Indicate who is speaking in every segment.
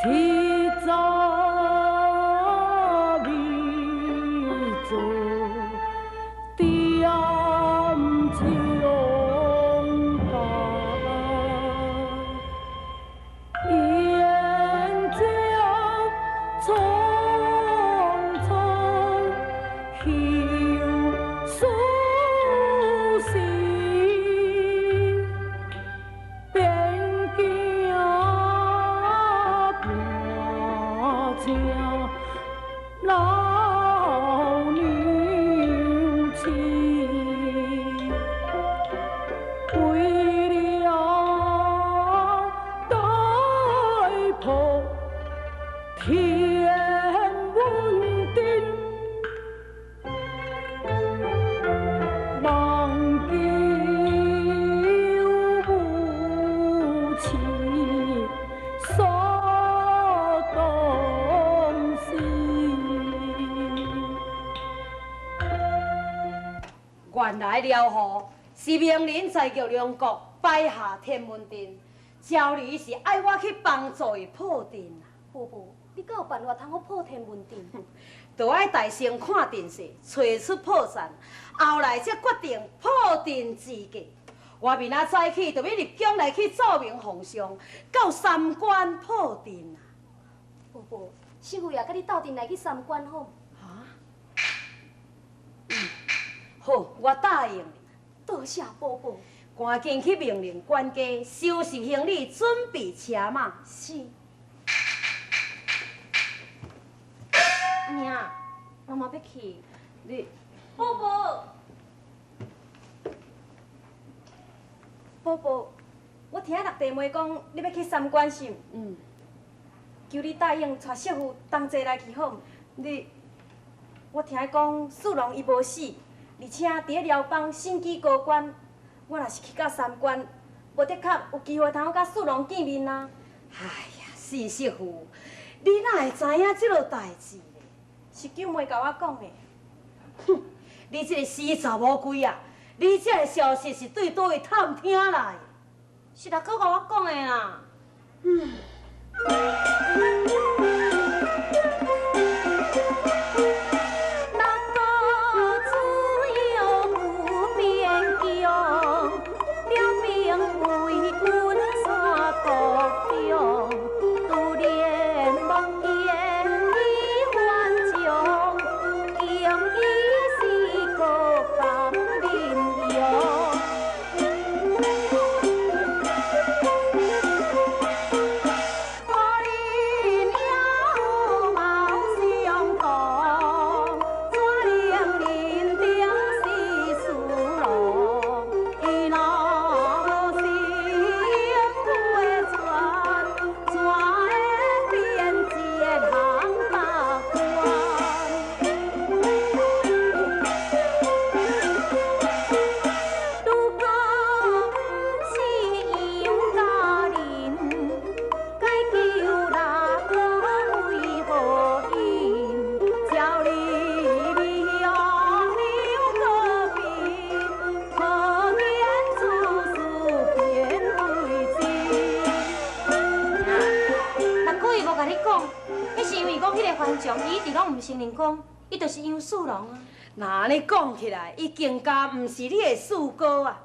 Speaker 1: 七十二座点将台，燕江苍苍休苏时，边境半请老娘亲，为了大破天文阵，望求母亲所当时。
Speaker 2: 原來了吼，是明人在玉龍國擺下天文陣，照理是愛我去幫助伊破陣啊。
Speaker 3: 婆婆，你敢有辦法通好破天文陣？
Speaker 2: 就愛大聲看陣勢，揣出破綻，後來才決定破陣之計。我明仔早起就欲入宮來去奏明皇上，到三關破陣啊！
Speaker 3: 婆婆，媳婦也佮你鬥陣來去三關好？
Speaker 2: 哈？好，我答應你。
Speaker 3: 多謝婆婆。
Speaker 2: 趕緊去命令管家收拾行李，準備車馬。
Speaker 3: 是。阿娘，我嘛欲去。
Speaker 2: 你，
Speaker 3: 婆婆，婆婆，我聽六弟妹講，你欲去三關是毋？
Speaker 2: 嗯。
Speaker 3: 求你答應帶媳婦同齊來去好毋？
Speaker 2: 你，
Speaker 3: 我聽伊講，四郎伊無死，而且佇咧寮房身居高官。我若是去到三關，無的確有機會通好佮四郎見面啊！
Speaker 2: 哎呀，四媳婦，你哪會知影這落代誌咧？
Speaker 3: 是舅妹共我講的。
Speaker 2: 哼，你這个死查某鬼啊！你這个消息是對佗位探聽來的？
Speaker 3: 是六哥共我講的啦。
Speaker 2: 嗯。
Speaker 3: 六哥自幼赴邊疆，了兵為軍山國中，拄連望見伊還將，敬伊是國防民勇。可怜有貌相同，怎能认定是四郎？伊若是英雄的传，怎會變一个人百官？如果毋是楊家人，解救六哥為何因？照你面容留個鬢，可見此事變為真。
Speaker 4: 六哥伊無共你講，彼是因為講彼个番將，伊一直攏毋承認講，伊就是楊四郎啊。
Speaker 2: 若按呢講起來，伊更加毋是你的四哥啊！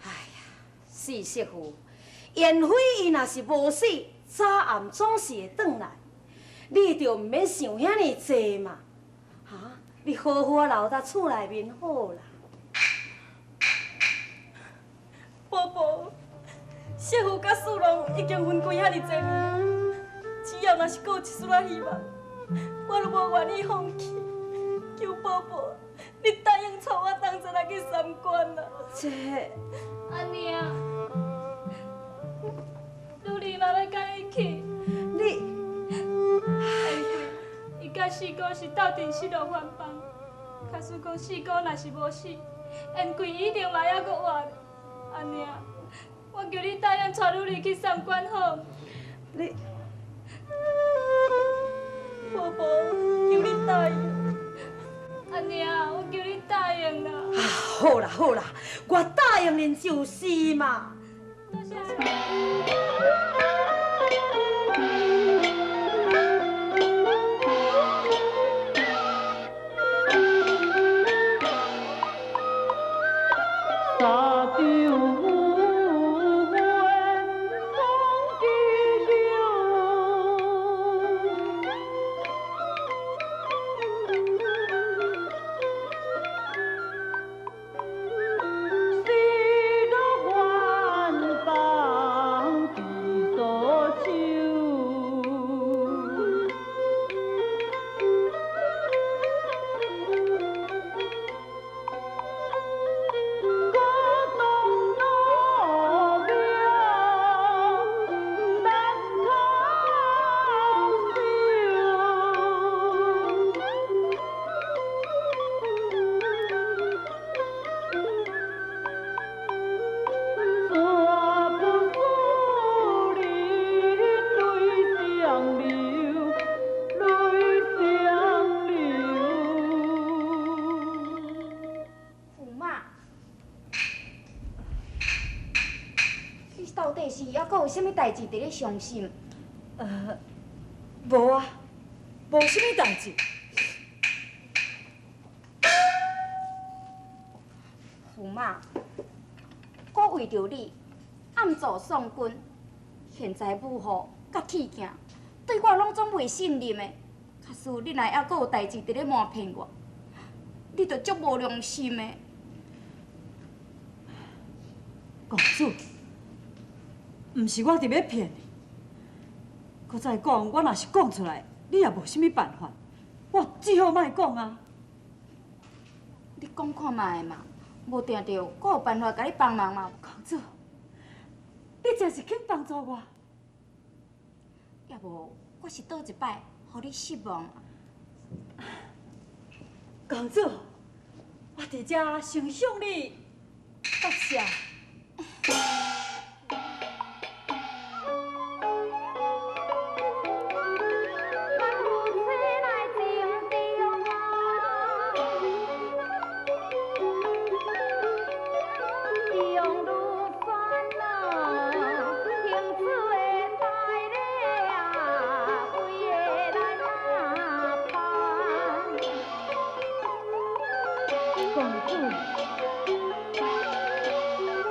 Speaker 2: 哎呀，四媳婦，緣非伊若是無死，早暗總是會轉來。你就毋免想遐爾濟嘛，哈？你好好仔留佇厝內面好啦。
Speaker 3: 婆婆，媳婦佮四郎已經分開遐爾濟年，只要若是閣有一絲仔希望，我都無願意放棄。求婆婆，你答應帶我同齊來去三關啊！
Speaker 2: 這，
Speaker 5: 阿娘，女兒嘛欲佮伊去。
Speaker 2: 你，
Speaker 5: 哎呀，伊佮四哥是鬥陣失落番邦，假使講四哥若是無死，緣貴一定嘛猶閣活。阿娘，我求你答應帶女兒去三關好毋？
Speaker 2: 你，
Speaker 3: 婆婆，求你答應。
Speaker 5: 阿娘，我求你答應啦！
Speaker 2: 啊，好啦好啦，我答應恁就是嘛。
Speaker 5: 多謝。
Speaker 6: 啥物代志伫咧伤心？
Speaker 1: 无啊，无啥物代志。
Speaker 6: 驸马，我为著你暗做宋军，现在武虎佮铁镜对我拢总袂信任的，假使你若犹阁有代志伫咧瞒骗我，你就足无良心的。
Speaker 1: 公主，毋是我伫欲骗你，阁再讲，我若是讲出来，你也无啥物办法，我只好莫讲啊。
Speaker 6: 你讲看覓嘛，无定著阁有办法共你帮忙嘛。
Speaker 1: 公主，你真是肯帮助我。
Speaker 6: 也无，我是倒一摆，予你失望。
Speaker 1: 公主，我伫遮先向你答谢。公主，我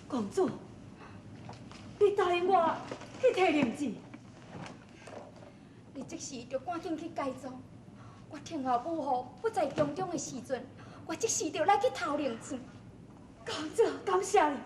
Speaker 1: 公主，你答應我去提靈芝。
Speaker 6: 你這時就趕緊去改裝。我聽候母后不在宮中的時陣，我即時就來去偷靈芝。
Speaker 1: 公主，感謝你。